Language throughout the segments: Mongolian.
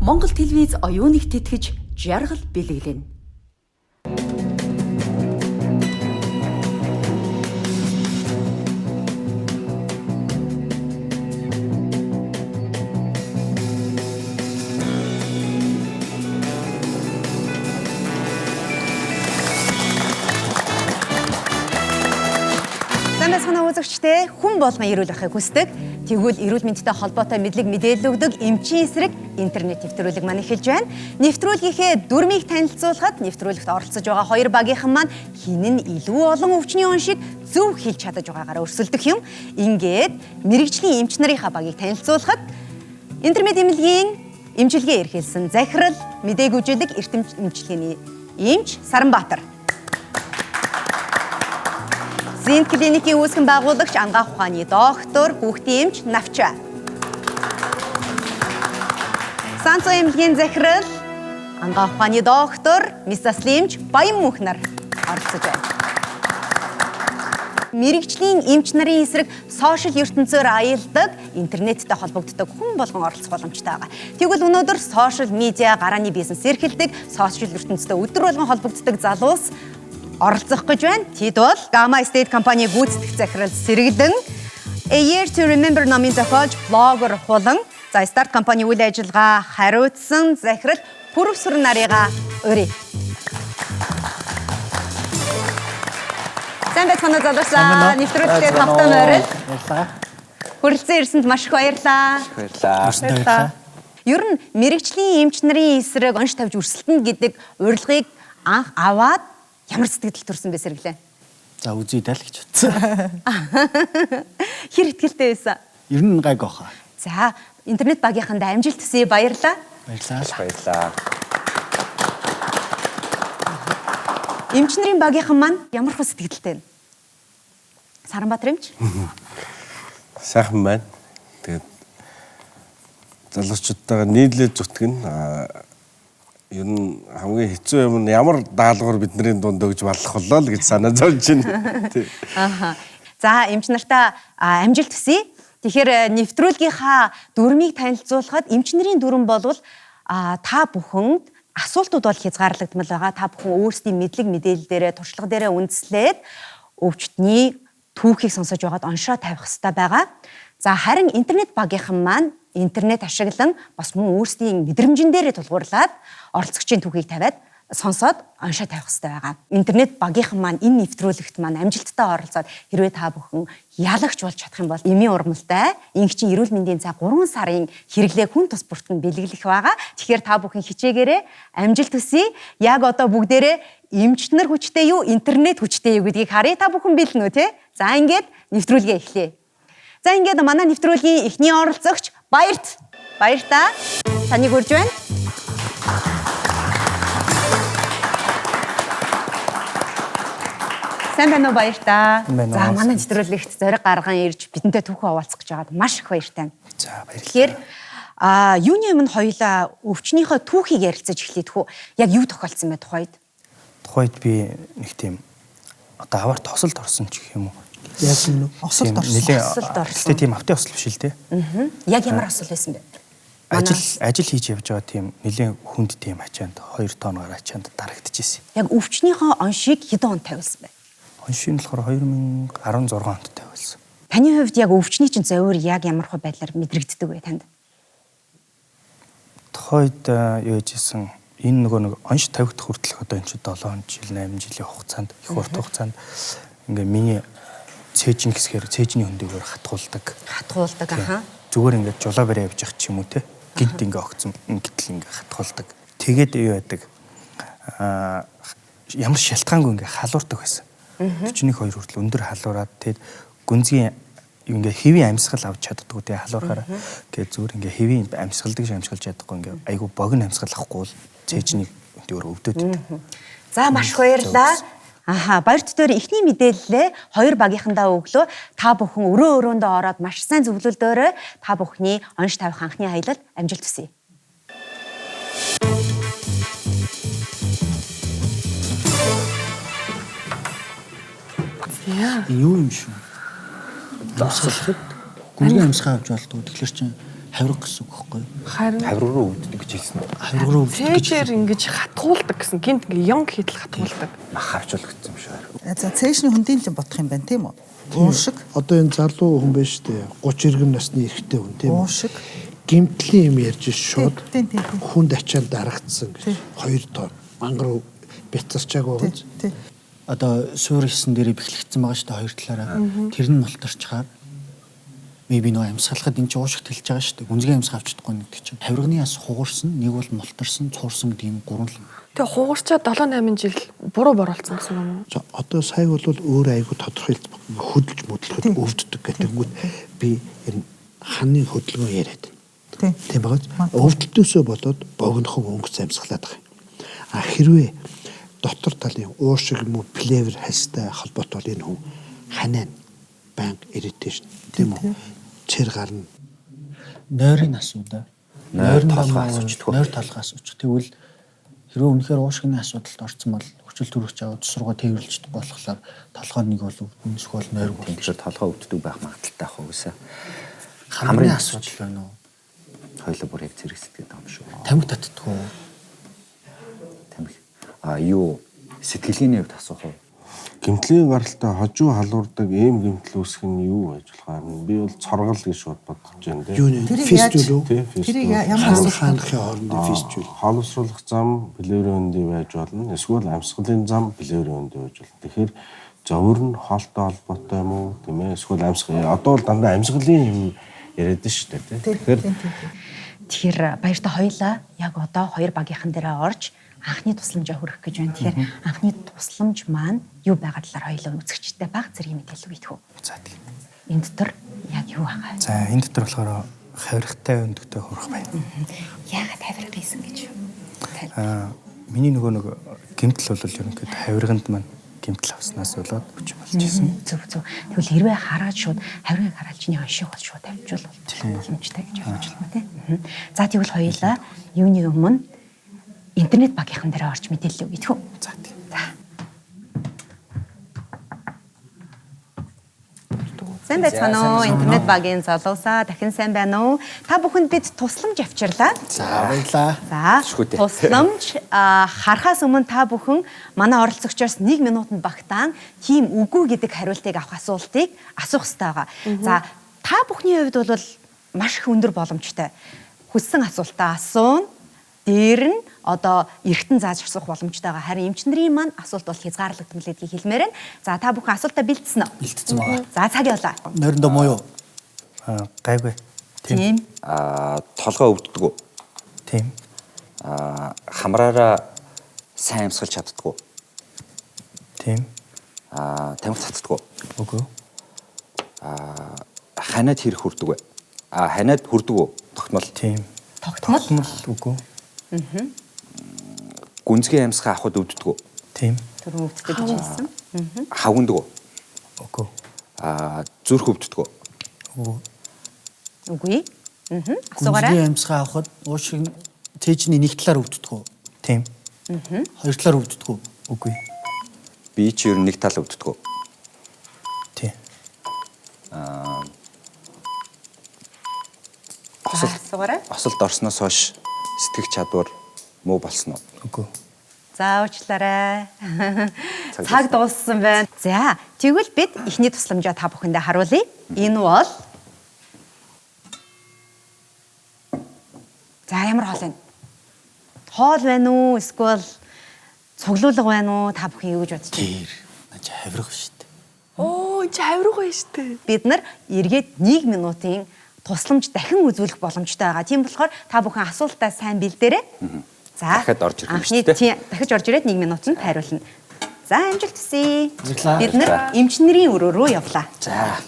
Монгол телевиз оюуныг тэтгэж жаргал бэлэглэнэ. Сайн байцгаана уу үзэгчдээ, хүн болгон эрүүл байхыг хүсдэг. Тэгвэл эрүүл мэндтэй холбоотой мэдлэг мэдээлэл өгдөг эмчийн эсрэг интернет нэвтрүүлэг маань эхэлж байна. Нэвтрүүлгийнхээ дүрмийг танилцуулахад нэвтрүүлэгт оролцож байгаа хоёр багийнхан маань хин нь илүү олон өвчний оншийг зөв хэлж чадаж байгаагаараа өрсөлдөх юм. Ингээд мэрэгжлийн эмч нарынхаа багийг танилцуулахад интернет эмнэлгийн эмчилгээ эрхэлсэн захирал, мэдээг үжилэг эрдэм эмчилгээний эмч Саранбаатар. Зинт клиникийн үүсгэн байгуулагч анагаах ухааны доктор, хүүхдийн эмч Навча. Санцуу эмнэлгийн захирал, анагаах ухааны доктор, мис заслын эмч Баян мөнх нар оролцож байна. Мэрэгжлийн эмч нарын эсрэг сошиал ертөнцөөр аялдаг, интернеттэй холбогддог хүн болгон оролцох боломжтой байгаа. Тэгвэл өнөөдөр сошиал медиа гарааны бизнес эрхэлдэг, сошиал ертөнцтэй өдөр болгон холбогддог залуус оролцох гэж байна. Тэд бол Gamma Estate компани гүйцэтгэх захирал Сэргэлэн, A Year to Remember номын зохиолч, блогер Хулан, за Start компани үйл ажиллагаа хариуцсан захирал Пүрэвсүр нарыгаа урий. Сайн байцгаана уу залуусаа. Нэвтрүүлэгтээ тавтан морил. Баярлалаа. Хүрэлцэн ирсэнд маш их баярлалаа. Баярлалаа. Баярлалаа. Ер нь мэрэгжлийн эмч нарын эсрэг онш тавьж өрсөлдөнө гэдэг урилгыг анх аваад ямар сэтгэл төрсөн бэ Сэргэлэн? За үзье даа л гэж утсан. Хэр ихтгэлтэй байсан? Ер нь гайг баха. За, интернет багийнханд амжилт хүсье, баярлалаа. Баярлалаа. Баярлалаа. Эмч нарын багийнхан маань ямар хөө сэтгэлтэй вэ? Саранбаатар эмч? Сайхан байна. Тэгээд залуучуудтайгаа нийлээд зүтгэн. Ер нь хамгийн хэцүү юм нь ямар даалгавар бидний дунд өгж баллах болоо л гэж санаа зовж байна. Аха. За, эмч нартаа амжилт хүсье. Тэгэхээр нэвтрүүлгийнхаа дүрмийг танилцуулахад эмч нарын дүрэм болвол та бүхэнд асуултууд бол хязгаарлагдмал байгаа. Та бүхэн өөрсдийн мэдлэг мэдээлэл дээрээ, туршлага дээрээ үндэслээд өвчтний түүхийг сонсож байгаад оншоо тавих хэрэгтэй байгаа. За, харин интернет багийнхан маань интернет ашиглан бас мөн өөрсдийн мэдрэмжэн дээрээ тулгуурлаад оролцогчийн түүхийг тавиад сонсоод оншоо тавих хэрэгтэй байгаа. Интернет багийнхан маань энэ нэвтрүүлэгт маань амжилттай оролцоод хэрвээ та бүхэн ялагч болж чадах юм бол эмийн урмалтай ингэчин эрүүл мэндийн цаг 3 сарын хэрэглээ хүн тус бүрт нь бэлэглэх байгаа. Тэгэхээр та бүхэн хичээгээрээ амжилт хүсье. Яг одоо бүгдээрээ эмч нар хүчтэй юу, интернет хүчтэй юу гэдгийг харъя. Та бүхэн бэлэн үү те? За, ингээд нэвтрүүлгээ эхлэе. За, ингээд манай нэвтрүүлгийн эхний оролцогч Баярт. Баяртаа. Таныг урьж байна. Сайн байна уу Баяртаа? За, манай нэвтрүүлэгт зориг гарган ирж бидэнтэй түүхээ хуваалцах гэж байгаад маш их баяртай. За, баярлалаа. Тэгэхээр юуны өмнө хоёлаа өвчнийхөө түүхийг ярилцаж эхлэе тхүү. Яг юу тохиолдсон бэ тухайд? Тухайд би нэг тийм одоо аваар тосолд орсон ч гэх юм уу. Яг юм уу? Осолд орсон. Осолд орсон. Гэтэ тийм автын осол биш л дээ. Яг ямар осол байсан бэ? Ажил хийж явж байгаа тийм нэлээд хүнд тийм ачаанд 2 тонн гаруй ачаанд дарагдчихсэн. Яг өвчнийхөө оншийг хэдэн онд тавиулсан бэ? Оншийг нь болохоор 2016 онд тавиулсан. Таны хувьд яг өвчний чинь зовир яг ямар хөө байдлаар мэдрэгддэг вэ танд? Тухайд юу яжсэн энэ нөгөө нэг онш тавигдах хүртэлх одоо энэ чи 7 жил 8 жилийн хугацаанд их урт хугацаанд ингээ миний цээжин хэсгээр цээжний хөндөгөөр хатгуулдаг. Хатгуулдаг аха. Зүгээр ингээд жулаа бариа явж явах ч юм уу те. Гинт ингээ огцом гэтэл ингээ хатгуулдаг. Тэгээд юу яадаг? Ямар шалтгаангүй ингээ халуурдаг байсан. 41 2 хүртэл өндөр халуураад тэгээд гүнзгий ингээ хэвийн амьсгал авч чаддаггүй те халуурахаараа. Тэгээд зүгээр ингээ хэвийн амьсгалдаг шиг амьсгалж чадахгүй ингээ айгу богино амьсгал авахгүй бол цээжний өөр өвдөд идэг. За, маш их баярлалаа. Аха, баяр дотор эхний мэдээллээ хоёр багийнхандаа өглөө. Та бүхэн өрөө өрөөндөө ороод маш сайн зөвлөлдөөрэй. Та бүхний онш тавих анхны аялал амжилт хүсье. Юу юм шүү? Амьсгалахад гүнзгий амьсгаа авч болдгоо. Тэгэхээр чин хавирга гэсэн үг байхгүй юу? Харин Хавир руу өвддөг гэж хэлсэн үү? Хавирга руу өвддөг гэж. Цээжээр ингэж хатгуулдаг гэсэн. Гинт ингээ ёнг хийтэл хатгуулдаг. Мах авчуулагдсан юм шиг байна. За цээжний хөндийн л бодох юм байна тийм үү? Уушиг, Одоо энэ залуу хүн байна шүү дээ. 30 иргэн насны эрэгтэй хүн тийм үү? уушиг. Гимтлийн юм ярьж шууд Тийм, тийм, тийм. хүнд ачаанд дарагдсан гэж. Хоёр тоо мангар бяцарчаагүй байгаа. Тийм. Одоо суур хийсэн дээрээ бэхлэгдсэн байгаа шүү дээ хоёр талаараа. Тэр нь мултарчхаар би нөгөө амьсгалахад энэ чинь уушиг тэлж байгаа шүү дээ. Гүнзгий амьсгал авч чадахгүй гэдэг чинь. Хавирганы ас хугарсан, нэг бол мултарсан, цуурсан гэдэг юм гурван л. Тэгээ хугарчаа 7 8 жил буруу боруулсан гэсэн юм уу? За одоо сая бол өөр айгу тодорхойлт хөдөлж мөдлөхөд өвддөг гэдэг нь би энэ ханы хөдөлгөөн яриад байна. Тийм. Тийм байгаа. Өвдөлтөөсөө болоод богинохон өнгөц амьсгалаад байгаа юм. А хэрвээ дотор талын уушиг юм уу плевер хальстай холбоотой бол энэ хүн ханаа нь банк irritation тийм үү? Чэр гарна. Нойрын асуу да. Нойр Нойрон толгой дамаа асуучихдаг. Нойр толгой асуучих. Тэгвэл хэрвээ үнэхээр уушгины асуудалд орсон бол хүчил төрөгч аваад тус руугаа тээвэрлж чадахгүй болохоор толгой нэг бол өвдөн эсвэл нойр бол. Тэгэхээр толгой өвддөг байх магадaltaй ах угсаа. Хамрын асуудал байна уу? Хоёлоо бүр яг зэрэг сэтгэдэг юм шүү. Тамхи татдаг уу? Тамхи. А юу сэтгэлгээний хувьд асуух уу? Гэмтлийн гаралтай хожуу халуурдаг ийм гэмтэл үүсэх нь юу байж болох юм? Би бол цоргол гэж шууд бодож байна тийм. Юу нэ? Тэрийг яаж- Фестивал үү? Тийм, Тэрийг фестивал. ямар Хаан асуулт хаанхын хоорондын фестивал. Хоолсруулах зам плеврийн хөндий байж болно. Эсвэл амьсгалын зам плеврийн хөндий байж болно. Тэгэхээр зовөр нь хоолтой холбоотой юм уу, тийм ээ? Эсвэл амьсгал. Одоо бол дандаа амьсгалын юм яриад нь шүү дээ, тийм. Тэгэхээр Тэгэхээр баяртай хоёлаа яг одоо хоёр багийнхан дээрээ орж анхны тусламжаа хүргэх гэж байна. Тэгэхээр анхны тусламж маань юу байгаа талаар хоёлаа үзэгчтэй баг зэргийн мэдээлэл өгөх үү? За тийм. Энэ дотор яг юу байгаа вэ? За энэ дотор болохоор хавиргатай өндөгтэй хурах байна. Яагаад хавирга хийсэн гэж тайлбар. Аа миний нөгөө нэг гэмтэл бол ерөнхийдөө хавирганд маань гэмтэл авснаас болоод хүч болж исэн. Зөв зөв. Тэгвэл хэрвээ хараад шууд хавиргыг хараад чиний оншиг бол шууд тавьжвал боломжтой гэж ойлгож байна тийм. За тэгвэл хоёлаа юуны өмнө интернет багийнхан дээр орж мэдээлэл өгөх үү? За тийм. За. Сайн байцгаана уу? Интернет багийн залуусаа дахин сайн байна уу? Та бүхэнд бид тусламж авчирлаа. За баярлаа. За Түшгүй дээ. тусламж харахаас өмнө та бүхэн манай оролцогчоос 1 минутанд багтаан тийм үгүй гэдэг хариултыг авах асуултыг асуух хэрэгтэй байгаа. За та бүхний хувьд бол маш их өндөр боломжтой. Хүссэн асуултаа асууна. Дээр нь одоо эргэтэн зааж асуух боломжтой байгаа. Харин эмч нарын маань асуулт бол хязгаарлагдмал гэдгийг хэлмээр байна. За та бүхэн асуултаа бэлдсэн үү? Бэлдсэн байгаа. За цаг явлаа. Нойрондоо муу юу? Аа гайгүй. Тийм. Тийм. А толгой өвддөг үү? Тийм. А хамраараа сайн амьсгалж чаддаг уу? Тийм. А тамхи татдаг уу? Үгүй. А ханиад хэрэг хүрдэг вэ? А ханиад хүрдэг үү? Тогтмол. Тийм. Тогтмол. Тогтмол үгүй. Гүнзгий амьсгаа авахд өвддөг үү? Тийм. Түрүүн өвддөг гэж хэлсэн. Хавгундаг уу? Үгүй. А зүрх өвддөг үү? Үгүй. Үгүй. Аа. Гүнзгий Асуугаарай. амьсгаа авахд уушиг цээжний нэг талаар өвддөг үү? Тийм. Хоёр талаар өвддөг үү? Үгүй. Би чи ер нь нэг тал өвддөг үү? Тийм. Осол Асуугаарай. осолд орсноос хойш сэтгэх чадвар муу болсон уу? Үгүй. За уучлаарай. Цаг Цаг дууссан байна. За тэгвэл бид эхний тусламжаа та бүхэндээ харуулъя. Энэ бол За ямар хоол вэ? Хоол байна уу? Эсвэл цуглуулга байна уу? Та бүхэн юу гэж бодож байна? Тэр. Наа чи хавирга шүү дээ. Оо энэ чи хавирга байна шүү дээ. Бид нар эргээд 1 минутын тусламж дахин үзүүлэх боломжтой байгаа. Тийм болохоор та бүхэн асуултаа сайн бэлдээрэй. За. Дахиад орж ирэх юм анхны шүү дээ. тийм, дахиж орж ирээд 1 минутанд хариулна. За амжилт хүсье. Баярлалаа. Бид нар эмч нарын өрөө рүү явлаа. За.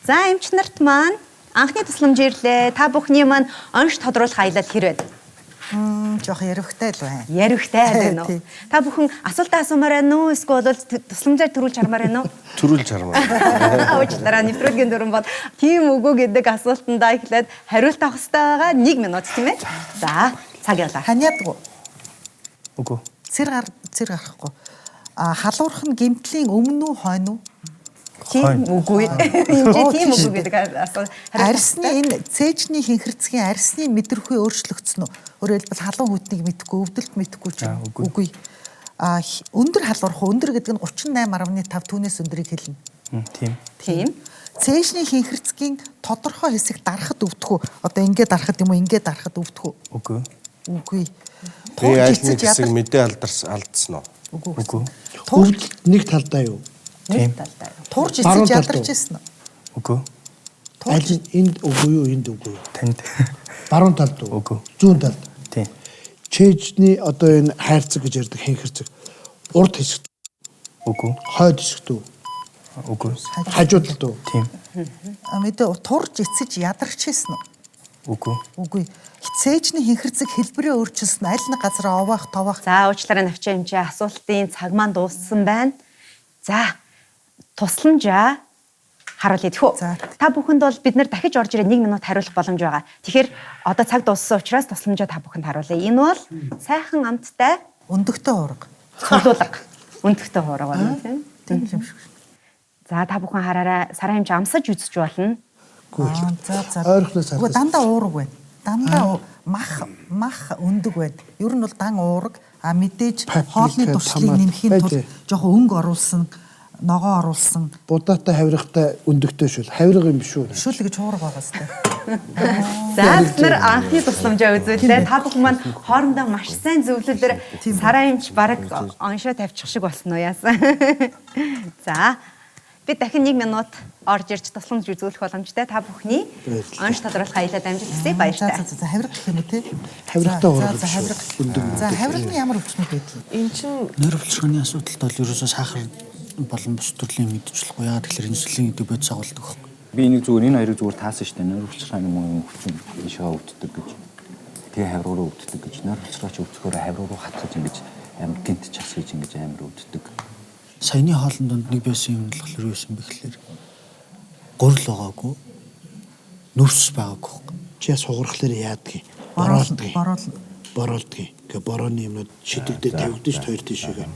За эмч нарт маань анхны тусламж ирлээ. Та бүхний маань онш тодруулах аялал хэр байна? Жоох ярвхтай л байна. Ярихтай байна уу? Тий. Та бүхэн асуултаа асуумаар байна уу? Эсвэл бол тусламжаар төрүүлж хармаар байна уу? төрүүлж хармаа. Уучлаарай, нэвтрүүлгийн дүрэн бол тийм үгүй гэдэг асуултандаа эхлээд хариулт авах хэрэгтэй байгаа 1 минут тийм ээ. За, цаг явлаа. Ханиадгүй. Үгүй. Цэр гар цэр гарахгүй. А халуурах нь гимтлийн өмнө үү хойно уу? Тийм үгүй. Эмчээ тийм үгүй гэдэг асуу. Арьсны энэ цээжний хинхэрцгийн арьсны мэдрэхүй өөрчлөгдсөн үү? Өөрөөр хэлбэл халуун хүтнийг мэдэхгүй, өвдөлт мэдэхгүй ч үгүй. А өндөр халуурах уу? Өндөр гэдэг нь 38.5 түүнээс өндөрийг хэлнэ. Тийм. Тийм. Цээжний хинхэрцгийн тодорхой хэсэг дарахад өвдөх үү? Одоо ингэ дарахад юм уу? Ингэ дарахад өвдөх үү? Үгүй. Үгүй. Би аль нэг хэсэг мэдээ алдсан уу? Үгүй. Үгүй. Өвдөлт нэг талдаа юу? Нэг талдаа. Турж Баруун эцэж талд уу? ядарч ирсэн үү? Үгүй. Аль нь энд үгүй юу, энд үгүй юу? Танд. Баруун талд уу? Үгүй. Зүүн талд. Тийм. Чэйжний одоо энэ хайрцаг гэж ярьдаг хинхэрцэг урд хэсэгт, Үгүй. хойд хэсэгт үү? Үгүй. Хажуу талд уу? Тийм. Мэдээ турж эцэж ядарч ирсэн үү? Үгүй. Үгүй. Цээжний хинхэрцэг хэлбэрээ өөрчилсөн аль нэг газар овоох, товоох. За уучлаарай навчаа эмчээ асуултын цаг маань дууссан байна. За тусламжаа харуулъя тэхүү. За. Та бүхэнд бол бид нэр дахиж орж ирээ 1 минут хариулах боломж байгаа. Тэгэхээр одоо цаг дууссан учраас тусламжаа та бүхэнд харуулъя. Энэ бол сайхан амттай Өндөгтэй уурга. цуглуулга. Өндөгтэй хуурга байна тийм. Тийм л юм шиг. За та бүхэн хараарай. Сараа эмч амсаж үзэж болно. Үгүй. За за. Ойрхоноос Үгүй хардсан. дандаа уурга байна. Дандаа мах өндөг байна. Ер нь бол дан уурга. А мэдээж Паприка, хоолны туршлыг томат, нэмэхийн байж. тулд жоохон өнгө оруулсан, ногоо оруулсан Будаатай хавиргатай өндөгтэй шүл. Хавирга юм биш үү? шүл гэж хуурга байгаа сте. За бид нар анхны тусламжаа үзүүллээ. Та бүхэн маань хоорондоо маш сайн зөвлөлөөр сараа эмч бараг оншоо тавьчих шиг болсон уу яасан. За би дахин 1 минут орж ирж тусламж үзүүлэх боломжтой. Та бүхний онш тодруулах аялал амжилт хүсье. За Баяртай. за за хавирга гэх юм уу те? Хавиргатай уурга За биш үү? хавирга. Өндөг За хавирганы ямар өвчнүүд байдаг вэ? Эн чин Нойр булчирхааны асуудалд бол ерөөсөө сахар болон бус төрлийн мэдчихлэхгүй. Яагаад тэгэхээр инсулин гэдэг бодис агуулдаг байхгүй. Би энийг зүгээр энэ хоёрыг зүгээр таасан шүү дээ. Нойр булчирхааны муу юм өвчин ийшээ өвддөг гэж. Тэгээ хавруу руу өвддөг гэж. Нойр булчирхаач өвдөхөөр хавруу руу хатгаж ингэж амар гинт час гэж ингэж амар өвддөг. Саяны хоолн донд нэг байсан юм болохоор юу байсан бэ гэхээр гурил байгаагүй, нүрс байгаагүй. байхгүй. Чи яс хугархлаар яадгийг? Бороолдгийг. Бороолно. Бороолдгийг. Ингээ борооны юмнууд шидэгдээ тавигдсан шүү дээ хоёр тишээгээ.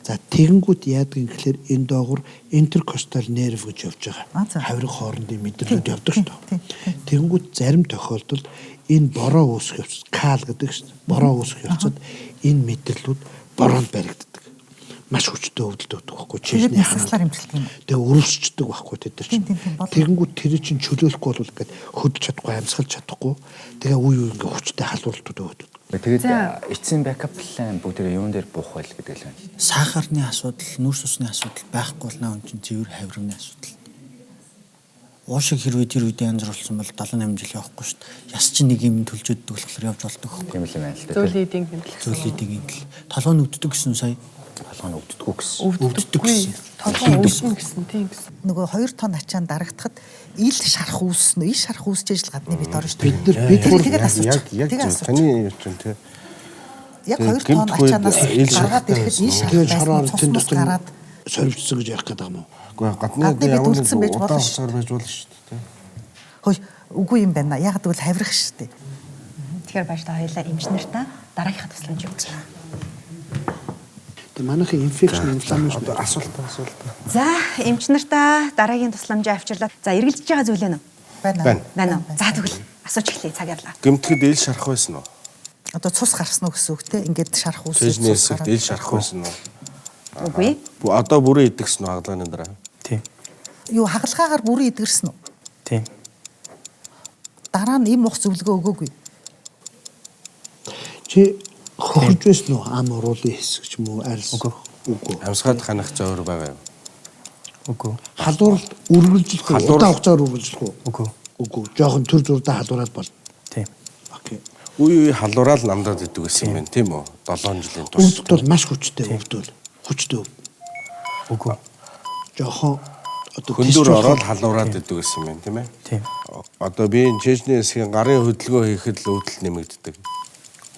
За тэгэнгүүт яадгийг гэхлээр энэ доогуур интеркостал нерв гэж явж А, байгаа. за. Хавирга хоорондын мэдрэлүүд явдаг шүү тийм, дээ. Тэгэнгүүт зарим тохиолдолд энэ бороо үүсэх явцад кал гэдэг шүү дээ. Бороо үүсэх явцад энэ мэдрэлүүд бороонд баригддаг. Маш хүчтэй өвдөлт өгдөг байхгүй Тэгээд чэйжний нясгалаар эмчилдэг юм уу? Тэгээ өрөвсчдөг байхгүй тэд нар Тийм, чинь. тийм, тийм, болно. Тэгэнгүүт тэр чинь чөлөөлөхгүй бол ингээд хөдөлж чадахгүй, амьсгалж чадахгүй. Тэгээ үе үе ингээд хүчтэй халуултууд өгдөг. Тэгээд эцсийн backup plan бүгдээрээ юун дээр буух байл гэдэг л байна. Сахарны асуудал, нүрс усны асуудал байхгүй бол наа үн чинь цэвэр хавирганы асуудал. Уушиг хэрвээ тэр үедээ янзруулсан бол 78 жил явахгүй шүү дээ. Яс чинь нэг юм төлж өгдөг болохоор явж болдог байхгүй. Тийм л юм байна л да. зөөлөн эдийн гэмтэл. Зөөлөдийг юм л. Толгой нь өвддөг гэсэн сая. Толгой нь өвддөггүй гэсэн. Өвддөг гэсэн. Толгой өвдөнө гэсэн тийм гэсэн. Нөгөө 2 тонн ачаан дарагдахад ил шарах үүснэ. Ил шарах үүсчээж л гадны бит орно шүү дээ. Бид нар бид Тэр гур тэгээд асуучих. Яг яг Тэгээд зөв. асуучих. Таны юу чинь те. Яг Тэгээд 2 тонн гэмт үед ачаанаас ил гаргаад шарахтай ирэхэд байсан ил уу? шарах тэгээд байсан. шороор Цус тэн мус дотор гараад сорвчсон гэж ярих гэдэг юм уу? Үгүй гадны Гадны бид ямар нэг үлдсэн байж удаан болно шүү хугацаар байж болно шүү дээ. те. хөөе үгүй юм байна. Яг гэвэл хавирах шүү дээ. Тэгэхээр баяртай хоёлаа эмч нартаа дараагийнхаа тусламжийг үзье. Тэгээ манайхын инфекшн инфламашн Одоо асуулт асуулт. За эмч нартаа дараагийн тусламжаа авчирлаа. За эргэлдэж байгаа зүйл ээ нөө? Байна. Байна. Байна уу? За тэгвэл асууж эхлэе цаг явлаа. Гэмтгэд ил шарах байсан уу? Одоо цус гарсан уу гэсэн үг те. Ингээд шарах үүсэж Цэжний цус хэсэгт гараад. ил шарах байсан уу? Үгүй. Одоо бүрэн идэгсэн үү хагалгааны дараа? Тийм. Юу хагалгаагаар бүрэн идгэрсэн үү? Тийм. Дараа нь им ух зөвлөгөө өгөөгүй. Чи хохирж байсан уу? Ам уруулын хэсэг ч юм уу арьс? Үгүй. Үгүй. Амьсгаад ханах зовөр байгаа юм. Үгүй. Халууралт үргэлжлэх үү? Халууралт. Удаан хугацаар үргэлжлэх үү? Үгүй. Үгүй. Жохон төр зурдаа халуураад болно. Тийм. Окей. Үе үе халуураад намдаад идэг гэсэн юм байна тийм үү? 7 жилийн турш. Өвдөлт бол маш хүчтэй өвдөл. Хүчтэй өвд. Үгүй. Жохон одоо Хөндөр тисч ороод халуураад идэг гэсэн юм байна тийм ээ? Тийм. Одоо би энэ чэжний хэсгийн гарын хөдөлгөөн хийхэд л өвдөлт нэмэгддэг.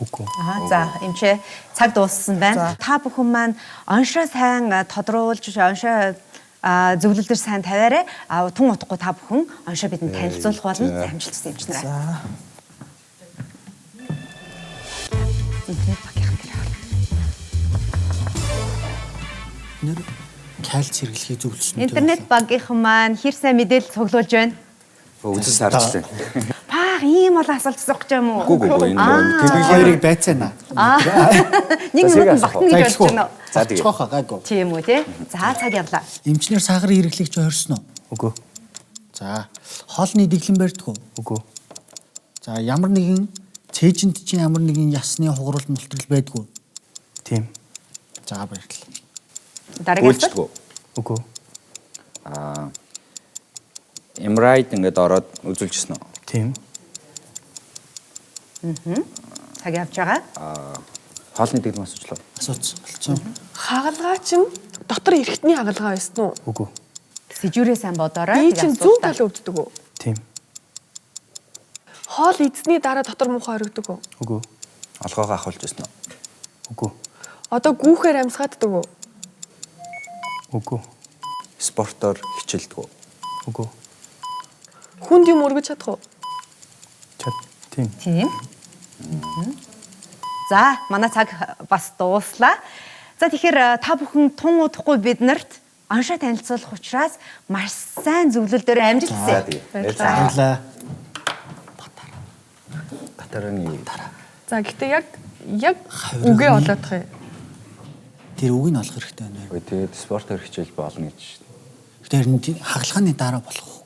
Үгүй. Аа за эмчээ цаг дууссан байна. Та бүхэн маань оншоо сайн тодруулж оншоо зөвлөл дээр сайн тавиарай. А тун утгагүй та бүхэн оншоо бидэнд танилцуулах болно. За, Амжилт хүсье эмч нараа. За. Багийнхан дээр. Нэр Кальц хэрэглэхийг зөвлөсөн. Интернет багийнхан маань хэр сайн мэдээлэл цуглуулж байна. Үзээс харжлаа. Паа ийм олон асуулт асуух гэж юм уу? Үгүй үгүй энэ нөгөө Хоёрыг байцаана. Нэг минут нь багтана гэж бодож байна уу? За тэгээ. Цоохоо гайгүй. Тийм үү те? За цаг явлаа. Эмчнэр сахарын хэрэглийг чи хорьсон уу? Үгүй. За, хоолны дэглэм барьдаг уу? Үгүй. За, ямар нэгэн цээжинд чинь ямар нэгэн ясны хугаралт мултрал байдгүй. Тийм. За, баярлалаа. Дараагийн асуулт. Үйлчлдэг үү? Үгүй. Аа MRI-д ингээд ороод үзүүлжсэн үү? Тийм. Цаг явж байгаа. Аа хоолны дэглэм асуучлаа. Асууц болцсон. Хагалгаа чинь дотор эргэтний хагалгаа байсан уу? Үгүй. Сэжүүрээ сайн бодоорой. Би Тэгээ чинь зүүн асуултаа. талын өвддөг үү? Тийм. Хоол идсэний дараа дотор муухай оргидог үү? Үгүй. Олгоогоо ахуулж ирсэн үү? Үгүй. Одоо гүүхээр амьсгааддаг уу? Үгүй. Спортоор хичээлдэг үү? Үгүй. Хүнд юм өргөж чадах уу? Чад. Тийм. Тийм. За, манай цаг бас дууслаа. За тэгэхээр та бүхэн тун удахгүй бид нарт оншоо танилцуулах учраас маш сайн зөвлөл дээр амжилт За хүсье. тэгээ. Баярлалаа. Батараны За гэтээ яг яг үгээ олоодох юм. Тэр үгийг нь олох хэрэгтэй байна. Ой тэгээд спортоор хичээл болно гэж. Тэр нь хагалгааны дараа болох уу?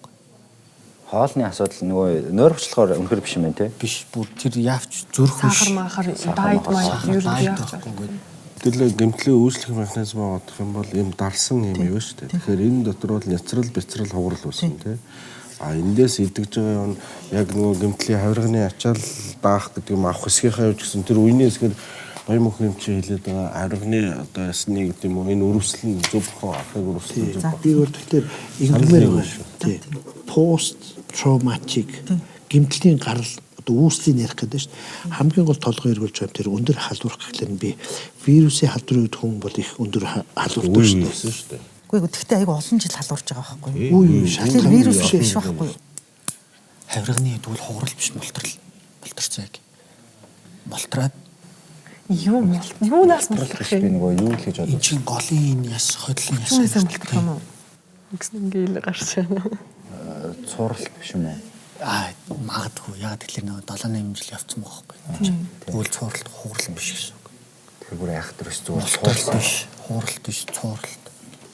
Хоолны асуудал нөгөө нойрвчлохоор үнэхэр биш юм байна те. Биш, бүр тэр яавч зүрх биш. Сахар махар, дайт маяг ер нь Дайт яах байхгүй вэ? ингээд. Тэгэл гэмтлийн үүслэх механизмаа бодох юм бол ийм дарсан юм юу шүү дээ. Тэгэхээр энэ дотор бол няцрал, бяцрал, хугарал үүснэ тий. А эндээс идэгж байгаа юм яг нөгөө гэмтлийн хавирганы ачаал даах гэдэг юм авах хэсгийнхаа юу ч гэсэн тэр үений хэсгээр баян мөх юм чи хэлээд байгаа хавирганы одоо ясны гэдэг юм уу энэ өрөвсөл нь зөв бохоо ахыг өрөвсөл нь зөв бохоо. Би өөр тэгэхээр ингэмээр байгаа шүү. Тий. Пост травматик гэмтлийн гарал одоо үүслийн ярих гэдэг шүү дээ. Хамгийн гол толгой эргүүлж байгаа юм тэр өндөр халуурах гэхлээр нь би вирусын халдварын үед хүн бол их өндөр халуурдаг Үе шүү дээ. үесэн шүү дээ. Үгүй ээ тэгтээ айгу олон жил халуурж байгаа байхгүй юу? Үе үе Тэр шалтгаан вирус биш байхгүй юу? Хавирганы тэгвэл хугарал биш мултрал. Мултарсан яг. Мултраад Юу мул юунаас мултрах Би юм? нөгөө юу л гэж эн бодлоо. чинь голын энэ яс, ходлын яс. Юунаас мултрах юм уу? Ингэсэн ингээл гарч байна. Цуралт биш юм уу? Аа, магадгүй. Яг тэгэхээр нөгөө 7 8 жил явцсан байгаа байхгүй. Тэгвэл цууралт хугарал биш гэсэн үг. Тэгэхээр бүр айхтар биш зүгээр Мултрал цууралт. биш, хугаралт биш, цууралт.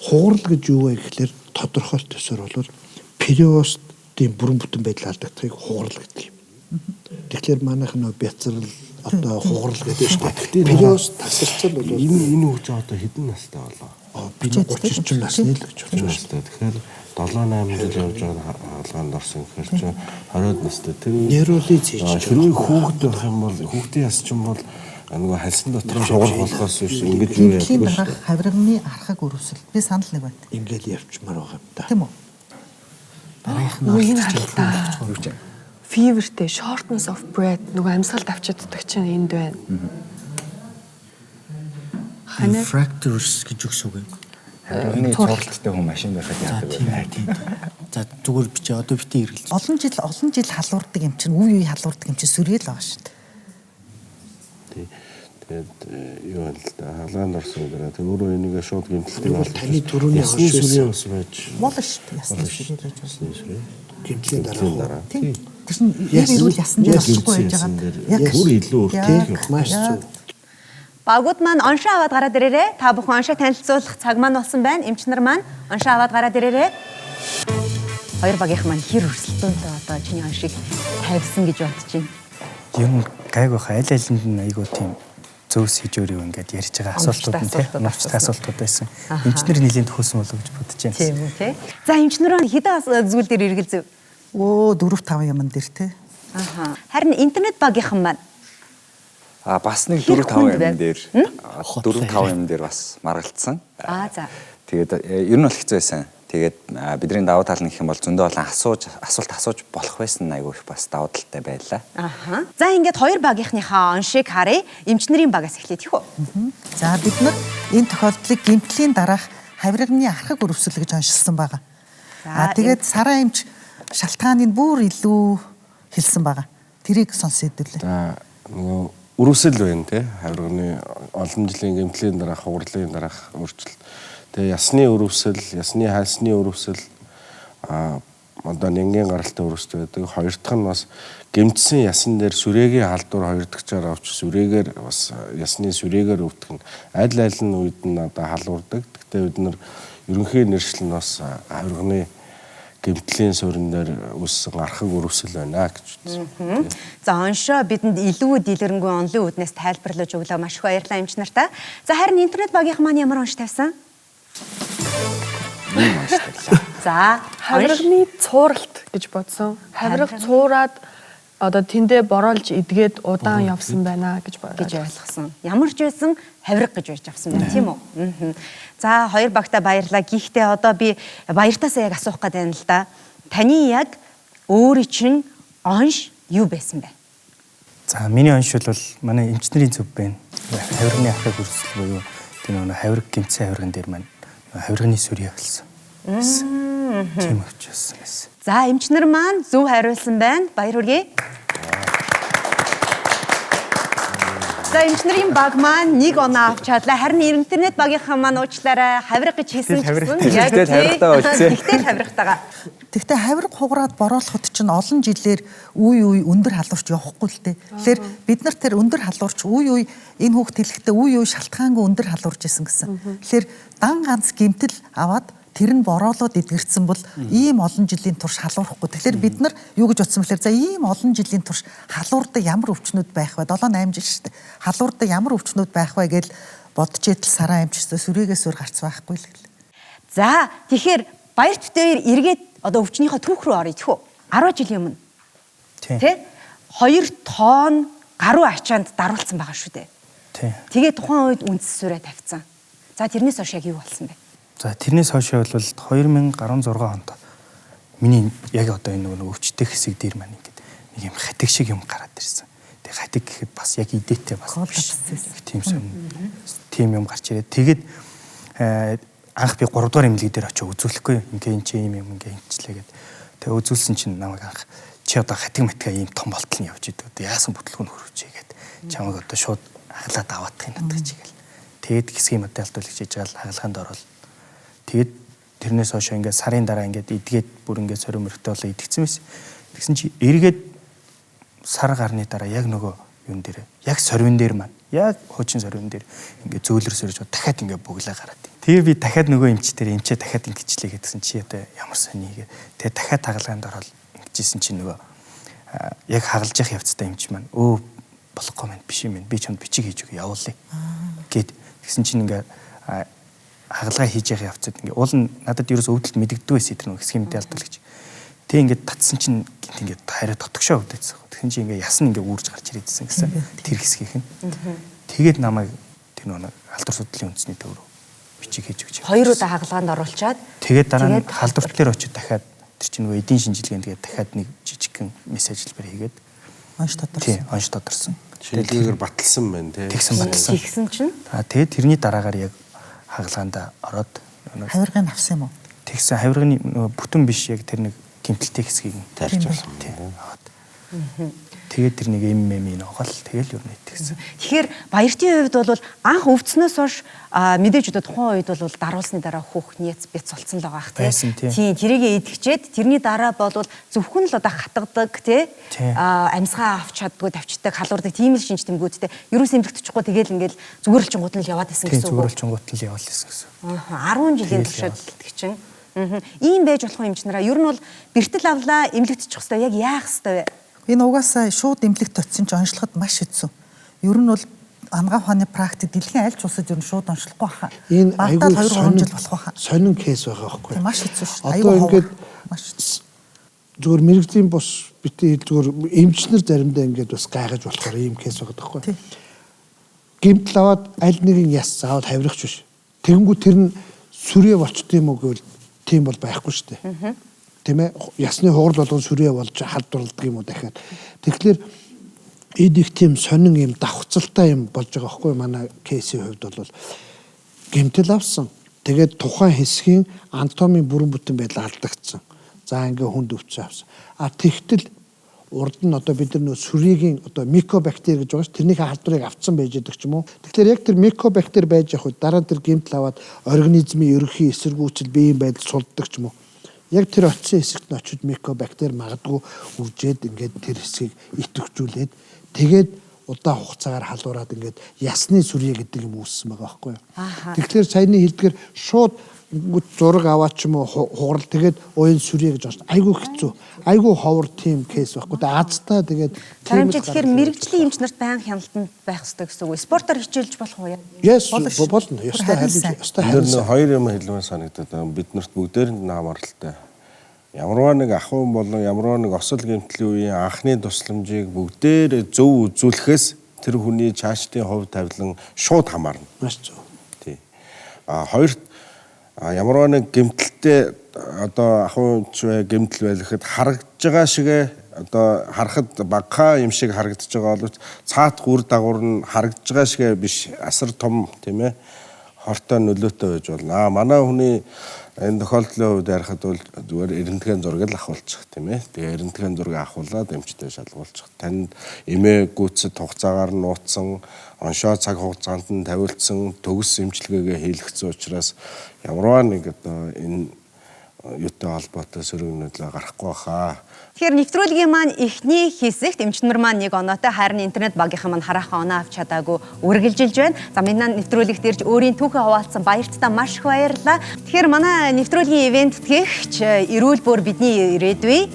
Хугарал гэж юу вэ гэхлээр тодорхой төсөр бол периостын бүрэн бүтэн байдал алдагдахыг хугарал гэдэг юм. Тэгэхээр манайх нөө бяцрал одоо хугарал гэдэг шүү дээ. Периост тасарцал бол Энэ энэ хүүч одоо хэдэн настай болоо? би 30 орчим насны л гэж бодож байна. Настай. Тэгэхээр 7 8 жил явж байгаа хаалгаанд орсон гэхээр чи 20 настай. Тэр Нейролын цээж. Хэрвээ хүүхэд байх юм бол хүүхдийн яс чинь бол нөгөө хальсан дотор хугарах болохоос биш ингэж юу Гэмтлийн яадаг шүү дараах дээ. хавирганы архаг өрөвсөл. Би санал нэг байна. Ингээл явчмаар байгаа юм да. Тийм үү? Дараагийнх нь Үгүй энэ оролцож харалтаа. Юу ч юм. Fever-тэй shortness of breath нөгөө амьсгалд авчиддаг чинь энд байна. Ханаа Fractures гэж үгс үг юм. Хавирганы цуралттай хүн машин байхад За яадаг тийм вэ? ээ, тийм. тийм. За зүгээр бичээ одоо битээ эргэлж. Олон жил халуурдаг юм чинь үе үе халуурдаг юм чинь сүрэл байгаа шүү дээ. Тий. Тэгээд юу юм л да хаалгаанд орсон гэдэг. Тэг өөрөө энийг шууд гэмтэлтэй Тэгвэл таны түрүүний ясны хошуу сүрийн ус байж. Болно шүү дээ. Ясны сүрэл байж болно. Ясны сүрийн. Гэмтлийн дараа. Тийм. Тэр чинь яг эрүүл ясан дээр очихгүй байж Ясан дээр байгаа. бүр илүү өртөөх юм. Маш зөв. Багууд маань оншоо аваад гараад ирээрэй. Та бүхэн оншоо танилцуулах цаг маань болсон байна. Эмч нар маань оншоо аваад гараад ирээрэй. Хоёр багийнх маань хэр өрсөлдөөнтэй одоо чиний оншийг тавьсан гэж бодож байна. Ер нь гайгүй хаа аль алинд нь айгүй тийм зөв сэжүүр юу ингээд ярьж байгаа асуултууд нь тийм Оновчтой оновчтой асуултууд байсан. Эмчнэр нэлийн төхөөсөн болов гэж бодож байна. Тийм үү те. За эмч нар хэдэн зүйл дээр эргэлзэв? Өө 4 5 юмн дээр те. Аха. Харин интернет багийнхан маань А бас нэг Хэр 4 5 хүнд юм байв? дээр 4 5 юм дээр бас маргалдсан. Аа за. Тэгээд ер нь бол хэцүү байсан. Тэгээд бидний давуу тал нь гэх юм бол зөндөө олон асуулт асууж болох байсан нь айгүй их бас давуу талтай байлаа. Аха. За ингээд хоёр багийнхныхаа оншийг харъя. Эмч нарын багаас эхлэе тийх үү? За бид нар энэ тохиолдлыг гэмтлийн дараах хавирганы архаг өрөвсөл гэж оншилсан байгаа. За, Аа тэгээд сараа эмч шалтгааныг бүр илүү хэлсэн байгаа. Тэрийг сонсё хэдүүлээ. За нөгөө өрөвсөл байна те хавирганы олон жилийн гэмтлийн дараах хугарлын дараах өөрчлөлт. Тэгээ ясны өрөвсөл, ясны хальсны өрөвсөл одоо нянгийн гаралтай өрөвсөл байдаг. Хоёр дахь нь бас гэмтсэн ясан дээр сүрэгийн халдвар хоёр дахьчаар авч сүрэгээр бас ясны сүрэгээр өвдөх нь аль аль нь үед нь одоо халуурдаг. Гэхдээ бид нар ерөнхий нэршил нь бас авирганы гэмтлийн суурин дээр үүссэн архаг өрөвсөл байна гэж үзсэн. За оншоо бидэнд илүү дэлгэрэнгүй онлын үүднээс тайлбарлаж өглөө. Маш их баярлалаа эмч нартаа. За харин интернет багийнхан маань ямар онш тавьсан? Ийм онш тавилаа. За хавирганы цууралт гэж бодсон. Хавирга цуураад одоо тэндээ бороолж идгээд удаан явсан байна гэж ойлгосон. Ямар ч байсан хавирга гэж ярьж авсан байна, тийм үү? За хоёр багтаа баярлалаа. Гэхдээ одоо би баяртаасаа яг асуух гээд байна л да. Таны яг өөрийн чинь онш юу байсан бэ? За миний онш бол манай эмчнэрийн зөв байна. Хавирганы архаг өрсөл буюу тэр нэг хавирга гэмтсэн хавирган дээр маань хавирганы сүрий болсон. Тийм учраас байсан. За эмчнэр маань зөв хариулсан байна. Баяр хүргэе. За эмчнэрийн баг маань нэг оноо авч чадлаа. Харин интернет багийнхан маань уучлаарай. Хавирга гэж хэлсэн ч гэсэн яг хавиргатайгаа үлдсэн. Тэгтэл хавиргатайгаа. Тэгтээ хавирга хугараад бороолоход чинь олон жилээр үе үе өндөр халуурч явахгүй л дээ. Тэгэхээр бид нар тэр өндөр халуурч үе үе энэ хүүхд хэлэхдээ үе үе шалтгаангүй өндөр халуурж исэн гэсэн. Тэгэхээр дан ганц гэмтэл аваад тэр нь бороолоод эдгэрсэн бол ийм олон жилийн турш халуурахгүй. Тэгэхээр бид нар юу гэж бодсон бэхээр за ийм олон жилийн турш халуурдаг ямар өвчнүүд байх вэ? 7 8 жил шүү дээ. Халуурдаг ямар өвчнүүд байх вэ гэж бодож идэл сараа амжирсан сүрээгээс өөр гарц байхгүй л гэл. За тэгэхээр баяр төтөөр эргээд одоо өвчнийхөө түүх рүү оръё тэхүү. 10 жилийн өмнө. Тэ? 2 тонн гаруй ачаанд даруулсан байгаа шүү дээ. Тий. Тэгээ тухайн үед үндс сүрээ тавьсан. За тэрнээс хойш яг юу болсон бэ? За тэрнээс хойш бол 2016 онд миний яг одоо энэ нөгөө өвчтэй хэсэг дээр маань ингээд нэг юм хатиг шиг юм гараад ирсэн. Тэгээ хатиг гэхэд бас яг идээтэй бас биш. Тийм тийм юм гарч ирээд тэгээд анх би 3 дугаар эмнэлэг дээр очиж үзүүлэхгүй ингээ энэ чи юм юм ингээ инчлээ гэд. Тэгээ үзүүлсэн чинь намайг анх чи одоо хатиг матга ийм том болтол нь явж идэг. Одоо яасан бүтлгүүн хөрвчээ гэд. Чамайг одоо шууд хаглаад аваадах юм надад чи гэл. Тэгээд хэсгийн материал төлөж хийж байгаа л хагалгаанд орол. Тэгээд тэрнээс хойш ингээд сарын дараа ингээд идгээд бүр ингээд сорин мөрөгтэй болоо идэгцэн байсан. Тэгсэн чи эргээд сар гарны дараа яг нөгөө юун дээр яг сорвин дээр маань яг хуучин сорвин дээр ингээд зөөлрөс сөрж дахиад ингээд буглаа гараад. Тэгээ би дахиад нөгөө эмч дээр эмчээ дахиад ингэчлээ гэдгсэн чи одоо ямар сони гээ. Тэгээ дахиад хагалгаанд ороод ингэжсэн чи нөгөө яг хагалж явах явцдаа эмч маань өө болохгүй мэн биш юм би чамд бичиг хийж өгье явуулъя гэд тэгсэн чинь ингээд хагалгаа хийж явах явцад ингээ уул нь надад ерөөс өвдөлт мэдэгддэг байсан тэр нэг хэсгийн мэдээ алдвал гэж. Тэг ингээд татсан чинь гинт ингээд хараа дотгошоо өвдөжсэн. Тэгсэн чинь ингээ яс нь ингээ үүрж гарч ирээдсэн гэсэн тэр хэсгийнх нь. Тэгээд намайг тэр нэг алдар судлалын үндэсний төв рүү бичиг хийж өгч. Хоёр удаа хагалгаанд оруулчаад тэгээд дараа нь халдвар дээр очиж дахиад тэр чинь нөгөө эдийн шинжилгээнд тэгээд дахиад нэг жижигхэн мессеж хэлбэр хийгээд онш тодорсон. Тий, онш тодорсон. Шинжилгээгээр баталсан байна тий. Тэгсэн баталсан. Тэгсэн чинь тэгээд тэрний дараагаар яг хагалгаанд ороод хавиргыг авсан юм уу? Тэгсэн хавирганы бүтэн биш яг тэр нэг гэмтэлтэй хэсгийг тарьж авсан. Тий. Аваад. Тэгээд тэр нэг эм эм нугаал тэгэл юу нэ тэгсэн. Тэгэхээр баяртын хувьд бол анх өвдснөөс хойш мэдээж одоо тухайн үед бол даруулсны дараа хүүхд няц бяц болцсон л байгаа х тий. Тийм тэрийг идэхчээд тэрний дараа бол зөвхөн л одоо хатгадаг тий амьсгаа авч чаддгүй тавчдаг халуурдаг тийм л шинж тэмдгүүдтэй ерөөс эмдэгдэхгүй тэгэл ингээл зүгөрлчингууд нь л яваад исэн гэсэн үг. Зүгөрлчингууд нь л яваад исэн гэсэн. 10 жилийн туршид гэдэг чинь. Ийм байж болох юм ч нараа ер нь бол бэртэл авлаа эмнэлэгдчих хэвээр яг яах хэвээр вэ? Энэ угаасаа шууд эмнэлэгт очисон чинь онцлоход маш хэцүү. Ер нь бол анагаах ухааны практик дэлхийн аль ч улсад ер нь шууд онцлохгүй хаа. Энэ Багтаа айгүй 2 3 жил болох байхаа. Сонин кейс байгаа байхгүй. Тийм маш хэцүү шүү. Одоо ингээд маш хэцүү. Зүгээр мэрэгжлийн бус бити зүгээр эмчнэр заримдаа ингээд бас гайхаж болохоор ийм кейс байгаа байхгүй. Гэмтэл аваад аль нэгэн яс заавал хавиргач биш. Тэгэнгүүт тэр нь сүрээ болчт юм уу гэвэл тийм бол байхгүй шүү дээ. Тийм ээ, ясны хугарал болгон сүрээ болж халдварладаг юм уу дахиад. Тэгэхээр эд их тийм сонин юм давхцалтай юм болж байгаа байхгүй манай кейсийн хувьд бол гэмтэл авсан. Тэгээд тухайн хэсгийн анатомийн бүрэн бүтэн байдал алдагдсан. За ингээ хүнд өвчсөн авсан. А тэгтэл Урд нь одоо бид нар нөө сүрийн одоо микобактери гэж байгаа ш, тэрнийхээ халдварыг авцсан байж байгаа ч юм уу. Тэгэхээр яг тэр микобактери байж явах үед дараа нь тэр гэмтэл аваад организмын ерөнхий эсэргүүцэл биеийн байдал сулддаг ч юм уу. Яг тэр очисон хэсэгт нь очиж микобактери магадгүй үржээд ингээд тэр хэсгийг идэвхжүүлээд тэгээд удаан хугацаагаар халуураад ингээд ясны сүрье гэдэг юм үүссэн байгаа байхгүй юу. Тэгэхээр саяны хэлдгээр шууд зураг аваад ч юм уу хугарал тэгээд уян сүрье гэж байна. Айгүй хэцүү. Айгүй ховор тийм кейс байхгүй. Тэгээд азтай тэгээд тийм. Тэгэхээр мэрэгжлийн эмч нарт байнга хяналтанд байх ёстой гэсэн үг. Спортоор хичээлж болох уу? Yes, болно. Ёстой харин ёстой харин. Тэр хоёр юм хэлмээр санагдаад байгаа. Бид нарт бүгдээрэнд нь хамааралтай. Ямарваа нэг ахуйн болон ямарваа нэг осол гэмтлийн үеийн анхны тусламжийг бүгдээр зөв үзүүлэхээс тэр хүний чаашдын хувь тавилан шууд хамаарна. Маш зөв. Тий. А хоёрт ямарваа нэг гэмтэлтэй одоо ахуйнч бай гэмтэл байлгэхэд харагдж байгаа шигэ одоо харахад багахан юм шиг харагдаж байгаа боловч цаат үр дагавар нь харагдж байгаа шигэ биш асар том тийм ээ хортой нөлөөтэй байж болно. А манай хүний энэ тохиолдлын хувьд ярихад бол зүгээр эрентген зураг л ахуулчих тийм ээ. Тэгээ эрентген зураг ахуулаад эмчтэй шалгуулчих. Танд эмээ гүйцэд хугацаагаар нь нууцсан, оншоо цаг хугацаанд нь тавиулсан төгс эмчилгээгээ хийлгэсэн учраас ямарваа нэг одоо энэ юутай холбоотой сөрөг нөлөө гарахгүй хаа. Тэгэхээр нэвтрүүлгийн маань эхний хэсэгт эмчнэр маань нэг оноотой, харин интернет багийнхан маань хараахан оноо авч чадаагүй үргэлжилж байна. За миний нэвтрүүлэгт ирж өөрийн түүхээ хуваалцсан баяртдаа маш их баярлалаа. Тэгэхээр манай нэвтрүүлгийн ивент тэтгэгч эрүүл бүр бидний ирээдүй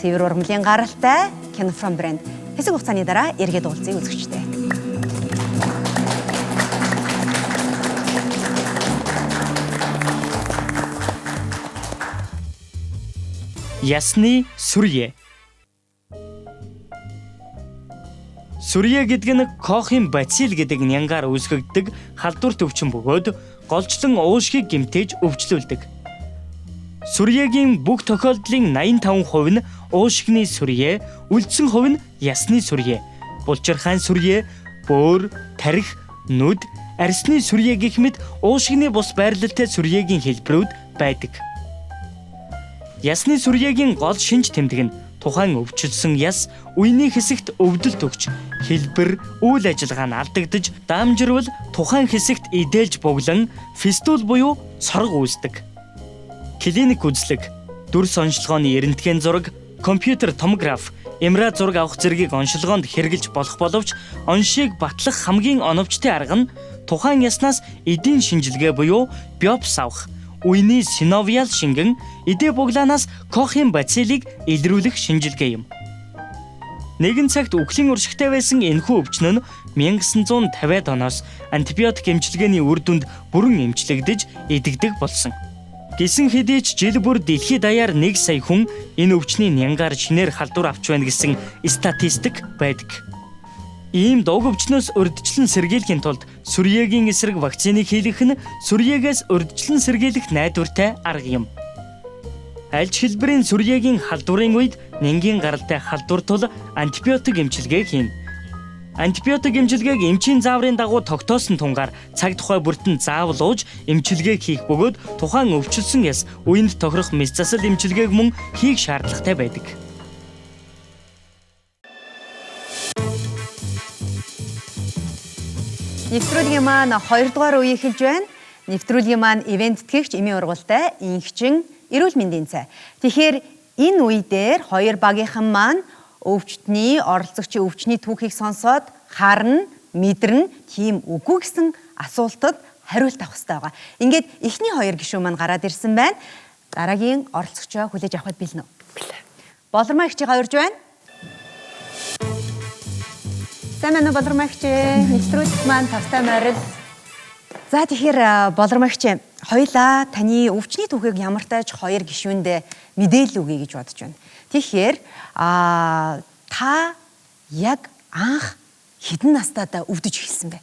цэвэр урмлын гаралтай Kinfrom брэнд. Хэсэг хугацааны дараа эргээд уулзъя үзэгчтэй. Ясны сүрье. Сүрье гэдэг нь Кохын бацил гэдэг нянгаар үүсгэгддэг халдвар төвчин бөгөөд голчлон уушгийг гэмтээж өвчлүүлдэг. Сүрьегийн бүх тохиолдлын 85% нь уушигны сүрье, үлдсэн хувь нь ясны сүрье, булчирхайн сүрье, бөөр, тархи, нүд, арьсны сүрье гэх мэт уушигны бус байрлалтай сүрьегийн хэлбэрүүд байдаг. Ясны сүрьегийн гол шинж тэмдэг нь тухайн өвчлөсөн яс үений хэсэгт өвдөлт өгч, хэлбэр, үйл ажиллагаа нь алдагдаж, даамжирвал тухайн хэсэгт идээлж буглан фистул буюу цорго үүсдэг. Клиник үзлэг, дүрс онцлогооны рентген зураг, компьютер томограф, МРА зураг авах зэргийг оншилгоонд хэрэгжилж болох боловч оншийг батлах хамгийн оновчтой арга нь тухайн яснаас эдийн шинжилгээ буюу биопс авах. Үений синовиал шингэн эдээ буглаанаас Кохын бацилыг илрүүлэх шинжилгээ юм. Нэгэн цагт үхлийн уршигтай байсан энэхүү өвчин нь 1950-ад оноос антибиотик эмчилгээний үр дүнд бүрэн эмчлэгдэж идэгдэг болсон. Гисэн хэдий ч жил бүр дэлхийд даяар 1 сая хүн энэ өвчний нянгаар шинээр халдвар авч байна гэсэн статистик байдаг. Ийм дуг өвчнөөс урьдчилан сэргийлэхийн тулд сүрьегийн эсрэг вакциныг хийлгэх нь сүрьеэгээс урьдчилан сэргийлэх найдвартай арга юм. Аль ч хэлбэрийн сүрьегийн халдварын үед нянгийн гаралтай халдвар тул антибиотик эмчилгээ хийнэ. Антибиотик эмчилгээг эмчийн зааврын дагуу тогтоосон тунгаар цаг тухай бүртэн заавал ууж эмчилгээ хийх бөгөөд тухайн өвчлөсөн яс үеинд тохирох мэс засал эмчилгээг мөн хийх шаардлагатай байдаг. Нэвтрүүлгийн маань 2 дугаар үе эхэлж байна. Нэвтрүүлгийн маань ивент тэтгэгч эмийн ургуултай инхчин эрүүл мэндийн цай. Тэгэхээр энэ үе дээр хоёр багийнхан маань өвчтний оролцогчийн өвчний түүхийг сонсоод харна, мэдэрнэ, тийм үгүй гэсэн асуултад хариулт авах хэрэгтэй байгаа. Ингээд эхний хоёр гишүүн маань гараад ирсэн байна. Дараагийн оролцогчоо хүлээж авахд бэлнэ үү? Бэлээ. Болормоо ихчийгаа урьж байна. Сайн байна уу Болормоо ихч? Нэвтрүүлэгт маань тавтай морил. За тэгэхээр Болормоо ихч, хоёлаа таны өвчний түүхийг ямар тач хоёр гишүүндээ мэдээлэл өгье гэж бодож байна. Тэгэхээр та яг анх хэдэн настайдаа өвдөж эхэлсэн бэ?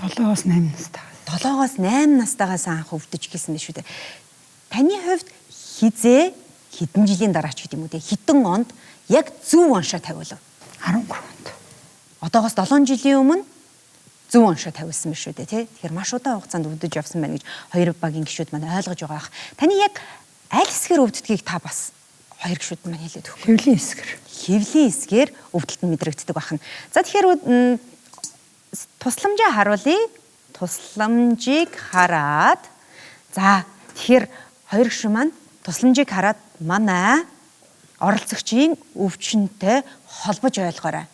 7-оос 8 настай. 7-оос 8 настайгаас анх өвдөж эхэлсэн байх шүү дээ. Таны хувьд хизээ хэдэн жилийн дараа ч гэдэг юм уу те хэдэн онд яг зөв оншоо тавиулав? 13 онд. Одоогоос 7 жилийн өмнө зөв оншоо тавиулсан байх шүү дээ тий. Тэгэхээр маш удаан хугацаанд өвдөж явсан байна гэж хоёр багийн гишүүд маань ойлгож байгаа бах. Таны яг аль хэсгээр өвддгийг та бас Хоёр гишүүд маань хэлээд өгөхгүй. Хэвлийн хэсгэр. Хэвлийн хэсгээр өвдөлт нь мэдрэгддэг байна. За тэгэхээр тусламжаа харуулъя. Тусламжийг хараад за тэгэхээр хоёр гишүүн маань тусламжийг хараад манай оролцогчийн өвчнөд холбож ойлгоорой.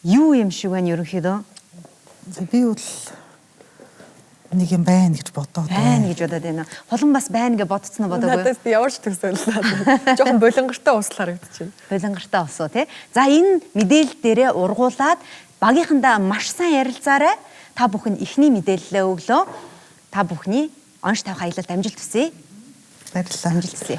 Юу юм шиг байна ерөнхийдөө? Би бол нэг юм байна гэж бодоод байна гэж бодоод байна. Хулан бас байна гэж бодцсон уу бодоогүй? Надаас ямар ч төсөөлөл. Жохон болонгартай усл харагдчихэв. Болонгартай ус уу тий. За энэ мэдээлэл дээрээ ургуулад багийнхандаа маш сайн ярилцаарай. Та бүхэн эхний мэдээлэлээ өглөө. Та бүхний онш тавих аялалд амжилт хүсье. Баярлалаа. Амжилт хүсье.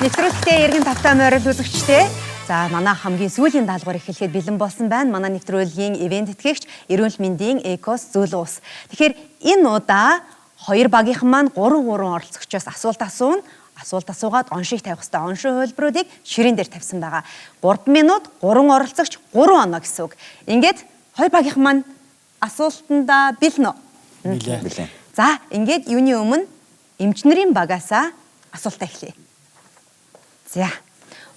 Нэвтрүүлэгтээ эргэн тавтай морил үзэгчдээ. За манай хамгийн сүүлийн даалгавар эхлэхэд бэлэн болсон байна. Манай нэвтрүүлгийн ивент тэтгэгч Эрүүл мэндийн Экос зөөлөн ус. Тэгэхээр энэ удаа хоёр багийнхан маань 3 3 оролцогчоос асуулт асууна. Асуулт асуугаад оншийг тавих ёстой. Оншин хувилбаруудыг ширээн дээр тавьсан байгаа. 3 минут 3 оролцогч 3 оноо гэсэн үг. Ингээд хоёр багийнхан маань асуултандаа бэлэн үү? Бэлэн. За ингээд юуны өмнө эмчнэрийн багаасаа асуултаа эхлэе. За.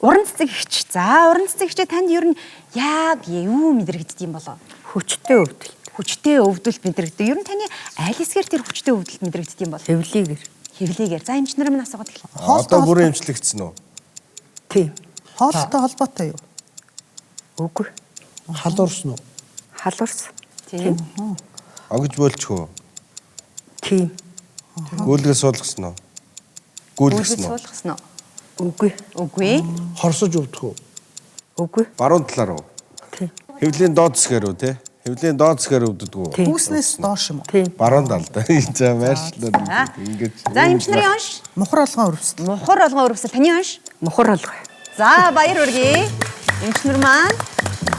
Уран цэцэг хч. За, уран цэцэг хч танд ер нь яг юу мэдрэгддэг юм болов? Хүчтэй өвдөлт. Хүчтэй өвдөлт мэдрэгддэг. Ер нь таны аль хэсгээр тэр хүчтэй өвдөлт мэдрэгддэг юм бол? Хэвлийгэр. Хэвлийгээр. За, эмч нар минь асуугаад эхлэв. Одоо бүрэн эмчлэгдсэн үү? Тийм. Хоолтой холбоотой юу? Үгүй. Халуурсан уу? Халуурсан. Тийм. Огж бөөлчих үү? Тийм. Гүйлгээ суулгасан уу? Гүйлгээ Гүйлгэсэн үү? суулгасан уу? Үгүй. Үгүй. Хорсож өвдөх үү? Үгүй. Баруун талаар уу? Тийм. Хэвлийн доод хэсгээр үү те? Хэвлийн доод хэсгээр өвддөг үү? Тийм. Хүүснээс доош юм уу? Тийм. Баруун талд. За байршлаа. Ингэж. За, эмч нарын онш. Мухар болгон өрөвсөл. Мухар болгон өрөвсөл. Таны онш. Мухар болгоо. За, баяр хүргэе. Эмч нар маань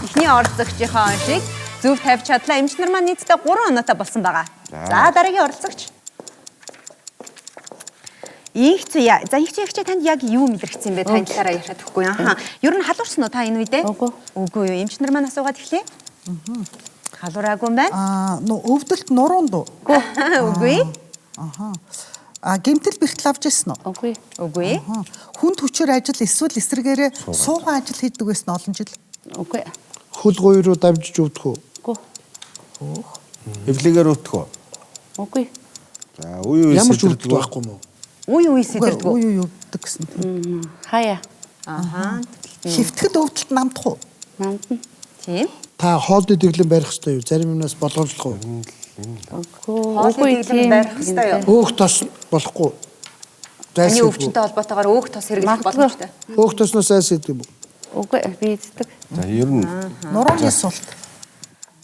эхний оролцогчийнхоо оншийг зөв тавьж чадлаа. Эмч нар маань нийтдээ 3 оноотой болсон байгаа. За, дараагийн оролцогч. Инх зүйя. За, инх зүйя танд яг юу мэдрэгдсэн бэ? Таны талаараа яриад өгөхгүй. Аха. Ер нь халуурсан уу та энэ үедээ? Үгүй. Үгүй юу. Эмч нар маань асуугаад эхлэе. Халуураагүй юм байна. Аа, өвдөлт нуруунд уу? Үгүй. Аха. А гэмтэл бэртэл авч ирсэн үү? Үгүй. Үгүй. Аха. Хүнд хүчээр ажил эсвэл эсрэгээрээ суугаан ажил хийдэг байсан олон жил. Үгүй. Хөл гуй руу давжиж өвдөх үү? Үгүй. Хэвлийгээр өвдөх үү? Үгүй. За, үе үе Ямар ч сэдэрдэг өвдөлт үү? байхгүй юм уу? Үе үе сэдэрдэг. Үгүй юу өвддөг гэсэн. Хаяа. Аха. Хэвтгэд өвдөлт намдах уу? Намдна. Тийм. Та хоол дэглэм барих ёстой юу? Зарим юмнаас болгоомжлох уу? Үгүй. Хоол дэглэм барих ёстой юу? Өөх тос болохгүй. Таны Зайлсхийдгүй. өвчнөд холбоотойгоор өөх тос хэрэглэх Магадгүй. боломжтой. Өөх тосноос зайлсхийдэг юм уу? Үгүй. Би эздэг. За, ер нь Нурууны султ.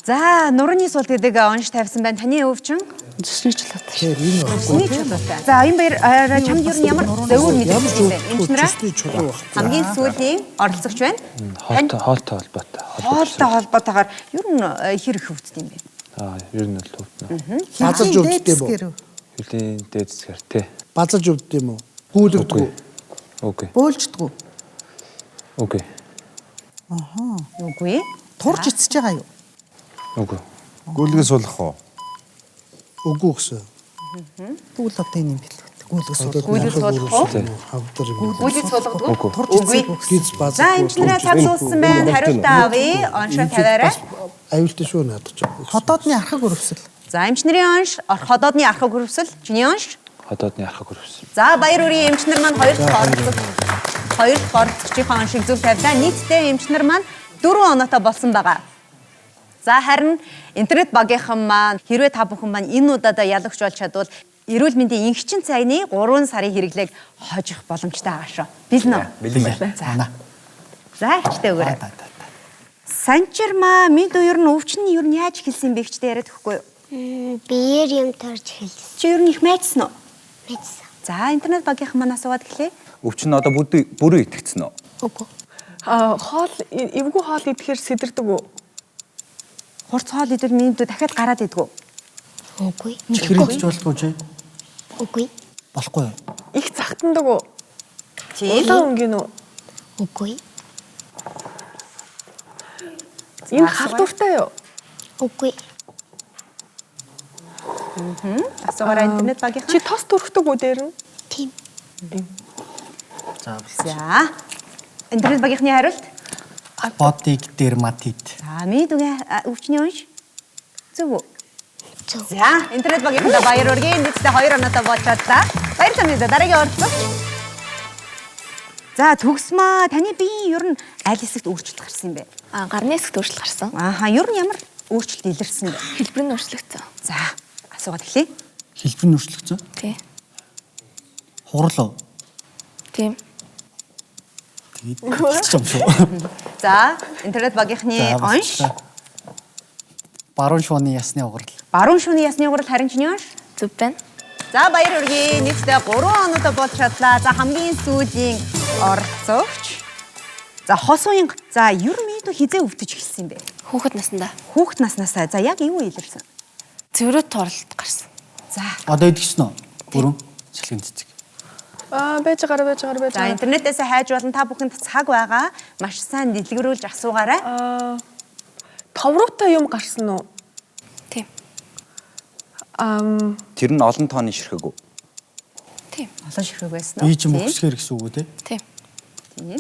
За, нурууны султ гэдэг онш тавьсан байна. Таны өвчин Зүсний чулуутай. Тэгэхээр энэ байхгүй. зүсний чулуутай. За, энэ баяр чамд ер нь ямар зөвөр Ямар ч мэдрэгдсэн бэ? өвдөхгүй Эмч нараа зүсний чулуу байхгүй. хамгийн сүүлийн оролцогч байна. Хоолтой холбоотой. Хоолтой холбоотойгоор ер нь хэр их өвддөг юм бэ? Аа, ер нь бол өвдөнө. Базарж өвддөг юм уу? Хэвлийн дээд хэсгээр тий. Базарж өвддөг юм уу? Гүйлэгддэг үү? Үгүй. Бөөлждөг үү? Үгүй. Үгүй. Турж ицэж байгаа юу? Үгүй. гүйлгээ суулгах уу? Үгүй гэсэн. Тэгвэл одоо энэ юм бэл. Гүйлгээ суулгах. Гүйлгээ суулгах уу? Хавдар юм. Гүйлгээ суулгадаг уу? Турж Үгүй. ицээгүй гэсэн. Гиз базар. За, эмч нараа цаг дууссан байна. Хариултаа авъя. Оншоо тавиарай. Аюултай шүү надад ч. Ходоодны архаг өрөвсөл. За, эмч нарын онш, ходоодны архаг хөрвсөл, чиний онш. Ходоодны архаг хөрвсөн. За, баяр хүргэе эмч нар маань хоёр дахь оролцогч. Хоёр дахь оролцогчийнхоо оншийг зөв тавилаа. Нийтдээ эмч нар маань 4 оноотой болсон байгаа. За харин интернет багийнхан маань хэрвээ та бүхэн маань энэ удаадаа ялагч болж чадвал эрүүл мэндийн инхчин цайны 3 сарын хэрэглээг хожих боломжтой байгаа шүү. Бэлэн үү? Бэлэн байна. За. За ихтэй өгөөрэй. Санчирмаа мэд ер нь өвчин нь ер нь яаж эхэлсэн бэ ихтэй яриад өгөхгүй юу? Биеэр юм торж эхэлсэн. Чи ер нь их майдсан уу? Мэдсэн. За интернет багийнхан маань асууад эхлэе. Өвчин нь одоо бүрэн итгэцэн үү? Үгүй. Аа, хоол эвгүй хоол идэхээр сэдэрдэг үү? Хурц хоол идвэл миний дүү дахиад гараад идэггүй. Үгүй. Чихэр идэж болдгоо чи? Үгүй. Болохгүй юу? Их захтандаг уу? Тийм. Улаан өнгийн үү? Үгүй. Энэ халдвартай юу? Үгүй. Асуугаараа интернет багийнхан. Чи тос түрхдэг үү дээр нь? Тийм. За. За. Интернет багийнхны хариулт. Атопик дерматит. За, миний дүгээ өвчний унш. Зөв үү? Зөв. За, интернет багийнхандаа баяр хүргэе. Нийтдээ 2 оноотой болж чадлаа. Баярлалаа мэдээ. Дараагийн оролцогч. За, төгсмаа таны биеийн ер нь аль хэсэгт өөрчлөлт гарсан юм бэ? А гарны хэсэгт өөрчлөлт гарсан. Ааха, ер нь ямар өөрчлөлт илэрсэн бэ? Хэлбэр нь өөрчлөгдсөн. За, асуугаад эхлэе. Хэлбэр нь өөрчлөгдсөн. Тий. Хурлаа. Тийм. Тэгээд болчих юм шүү. За, интернет багийнхны За, онш. болчихлоо. Баруун шууны ясны уграл. Баруун шүүний ясны уграл харин чиний онш. Зөв байна. За, баяр хүргэе. Нийтдээ 3 оноотой болж чадлаа. За, хамгийн сүүлийн оролцогч. За, хос уянга. За, ер нь миний дүү хизээ өвдөж эхэлсэн юм бэ? Хүүхэд наснда. Хүүхэд наснаасаа. За, яг юу илэрсэн? Цэврүүд туралт гарсан. За. Одоо идэгсэн үү? Бүрэн салхин цэцэг. Аа, байж гараа байж гараа байж За, гараа. интернетээс хайж болно. Та бүхэнд цаг байгаа. Маш сайн дэлгэрүүлж асуугаарай. Аа. Товруутай юм гарсан уу? Тийм. Ам Тэр нь олон тооны ширхэг үү? Тийм. Олон ширхэг байсан уу? Би чинь Тийм. мөхсгөр гэсэн үг үү те? Тийм. Тийм.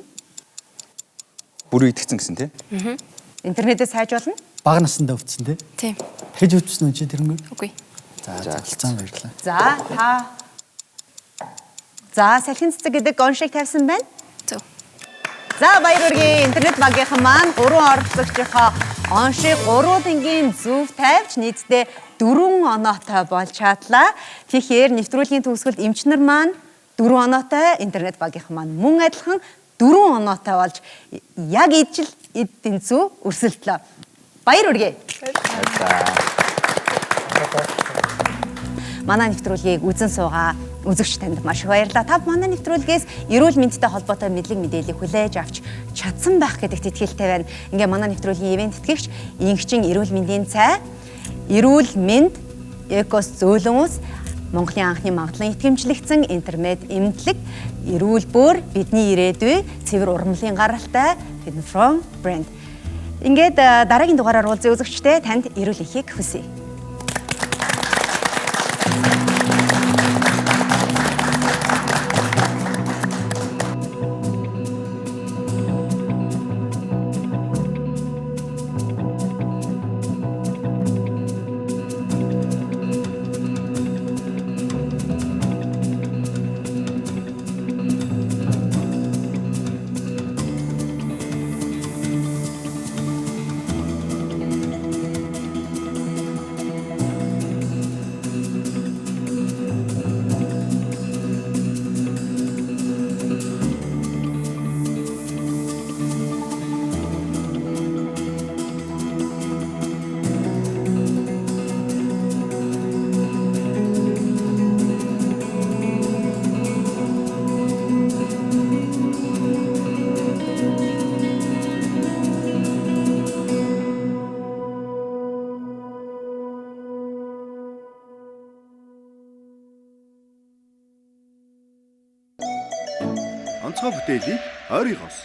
Бүрэн итгэцэн гэсэн тий? Аа. Интернетээс хайж болно. Бага насндаа өвдсөн те? Тийм. Тэгж өвдсөн үү чи тэрнгүй? Үгүй. За, залцсан баярлалаа. За, та За, салхин цэцэг гэдэг гоншиг тавьсан байна. Зөв. За, баяр хүргэе. Интернет багийнхан маань гурван оролцогчийнхоо оншиг гурвуулангийн зөв тавьж нийтдээ 4 оноотой болж чадлаа. Тэгэхээр нэвтрүүлгийн төгсгөлд эмчнэр маань 4 оноотой, интернет багийнхан маань мөн адилхан 4 оноотой болж яг ижил эд тэнцүү өрсөлдлөө. Баяр хүргэе. Манай нэвтрүүлгийг үзэн суугаа үзэгч танд маш их баярлалаа. Та манай нэвтрүүлгээс эрүүл мэндтэй холбоотой мэдлэг мэдээллийг хүлээж авч чадсан байх гэдэгт итгэлтэй байна. Ингээ манай нэвтрүүлгийн ивент тэтгэгч Ингчин эрүүл мэндийн цай, эрүүл мэнд, Экос зөөлөн ус, Монголын анхны магадлан итгэмжлэгдсэн интернет эмнэлэг, эрүүл бөөр, бидний ирээдүй, цэвэр урмлын гаралтай Finfront брэнд. Ингээд дараагийн дугаараар уулзъя үзэгчтэй танд эрүүл ихийг хүсье. Онцгой бүтээлийг ойрынхоос